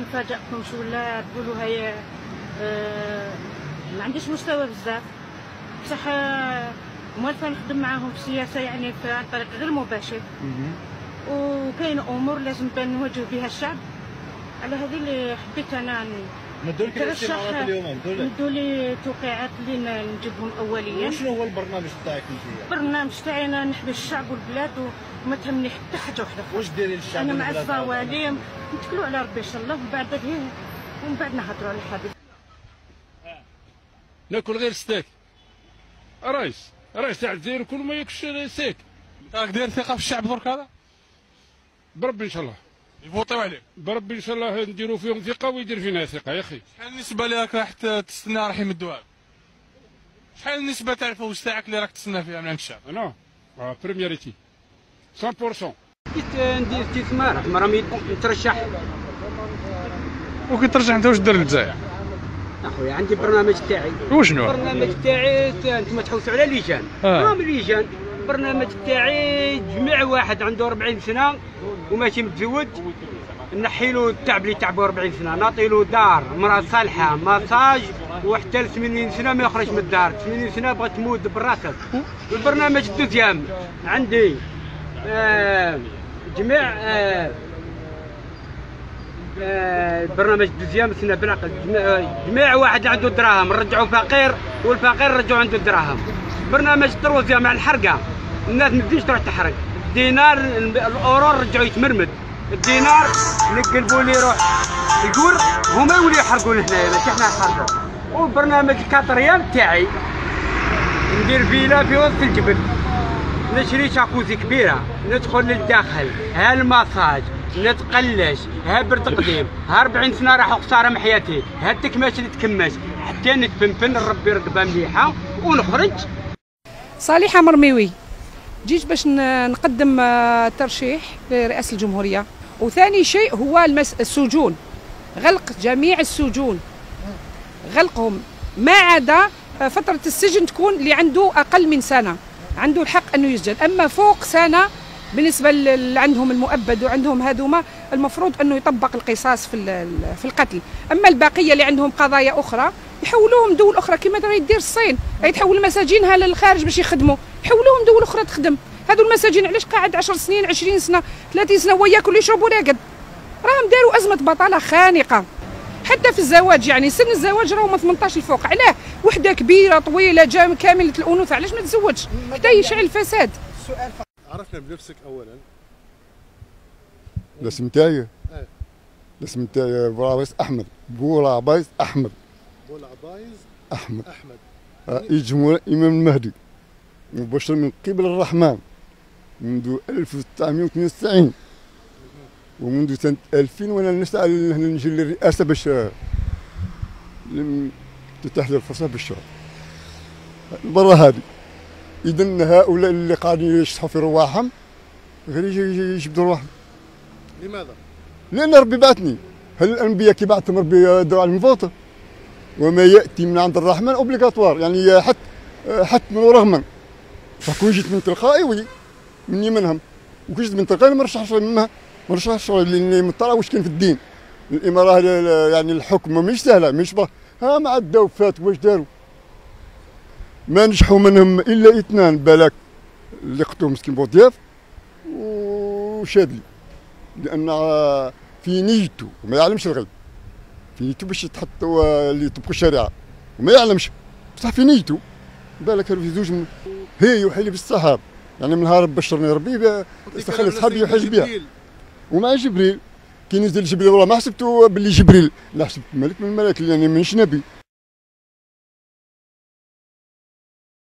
نفاجئكمش ولا تقولوا هي ما عنديش مستوى بزاف، بصح موالفه نخدم معاهم في السياسة، يعني عن طريق غير مباشر، وكاين امور لازم نواجه بها الشعب. على هذه اللي حبيت انا ندولك الاستمارات اليوم، ندوا لي توقيعات اللي نجيبهم اوليا. وشنو هو البرنامج تاعك انت؟ البرنامج تاعي انا نحبي الشعب والبلاد وما تهمني حتى حاجة وحده. واش ديري للشعب؟ انا مع الزوالي، نتكلوا على ربي ان شاء الله، ومن بعد نهضروا على الحديث. ناكل غير ستيك. رئيس تاع الجزائر كل ما ياكلش ستيك. راك داير ثقة في الشعب درك هذا؟ بربي ان شاء الله. يفوطيو عليك؟ بربي ان شاء الله نديروا فيهم ثقة ويدير فينا ثقة يا اخي. شحال النسبة اللي راك راح تستنى راح يمدوها؟ شحال النسبة تاع الفوز تاعك اللي راك تستنى فيها من عند الشعب؟ انا priorité 100%. جيت ندير استثمار، راهم نترشح. وكي ترجع انت واش دير للجزائر؟ اخويا عندي برنامج تاعي. وشنو؟ البرنامج تاعي انتم تحوسوا على les jeunes. راهم les jeunes. البرنامج تاعي جميع واحد عنده 40 سنة وماشي متزوج نحي له التعب اللي تعبه 40 سنة، نعطي له دار، مراة صالحه، ماساج، وحتى ل 80 سنة ما يخرج من الدار، 80 سنة بغات تموت براسك. البرنامج ال deuxième عندي جميع البرنامج ال deuxième سنة بالعقل، جميع واحد عنده دراهم نرجعو فقير، والفقير نرجعو عنده دراهم. برنامج ال troisième مع الحرقة، الناس ما تزيدش تروح تحرق، الدينار الاورو رجعو يتمرمد، الدينار نقلبوا لي يروح القور هما يوليو يحرقوا لهنايا ماشي حنا نحرقوا. والبرنامج ال quatrième تاعي ندير فيلا في وسط الجبل، نشري شاكوزي كبيرة، ندخل للداخل، ها الماساج، نتقلش، ها برد قديم، ها 40 سنة راحوا خسارة من حياتي، ها التكماش اللي تكمش، حتى نتفنفن ربي رقبة مليحة ونخرج. صالحه مرميوي، جيت باش نقدم ترشيح لرئاسة الجمهورية. وثاني شيء هو السجون، غلق جميع السجون، غلقهم ما عدا فترة السجن تكون اللي عنده أقل من سنة عنده الحق أنه يسجن، أما فوق سنة بالنسبة اللي عندهم المؤبد وعندهم هذوما المفروض أنه يطبق القصاص في القتل. أما البقية اللي عندهم قضايا أخرى يحولوهم دول أخرى كما يدير الصين، يتحول مساجينها للخارج باش يخدموا، يحولوهم دول أخرى تخدم. هذو المساجين علاش قاعد 10 سنين 20 سنة 30 سنة هو ياكل ويشرب وراقد؟ راهم داروا أزمة بطالة خانقة. حتى في الزواج، يعني سن الزواج راهو من 18 الفوق، علاه وحده كبيرة طويلة جام كاملة الانوثة علاش ما تزوجش؟ حتى يشعل الفساد. عرفنا بنفسك اولا. الاسم تاعي؟ الاسم تاعي بولعبايز احمد، بولعبايز احمد. بولعبايز احمد. احمد. رئيس جمهورية الامام المهدي مبشر من قبل الرحمن منذ 1992 ومنذ سنة 2000 وانا نسعى نجي للرئاسة باش تتاح لي الفرصة باش المرة هذه. إذا هؤلاء اللي قاعدين يشطحوا في رواحهم غير يجبدوا رواحهم. لماذا؟ لأن ربي بعثني. هل الأنبياء كي بعثهم ربي داروا عليهم vote؟ وما يأتي من عند الرحمن obligatoire، يعني حتما ورغما. فكون جيت من تلقائي oui مني منهم، وكي جيت من تلقائي ما رشحش منها، ما رشحش لاني مطلع واش كاين في الدين. الامارة يعني الحكم مش سهلة، مش ها مع الدو فات واش داروا؟ ما نجحوا منهم الا اثنان بالك اللي قتلوا مسكين بوضياف وشادلي، لان في نيته وما يعلمش الغيب، في نيته باش يتحطوا اللي يطبقوا الشريعة وما يعلمش، بصح في نيته بالك في زوج هي يوحي لي بالسحاب، يعني من نهار بشرني ربي استخلي صحابي يوحي بها. ومع جبريل كي نزل جبريل والله ما حسبته باللي جبريل، لا حسبت ملك من الملائكة لاني مانيش نبي.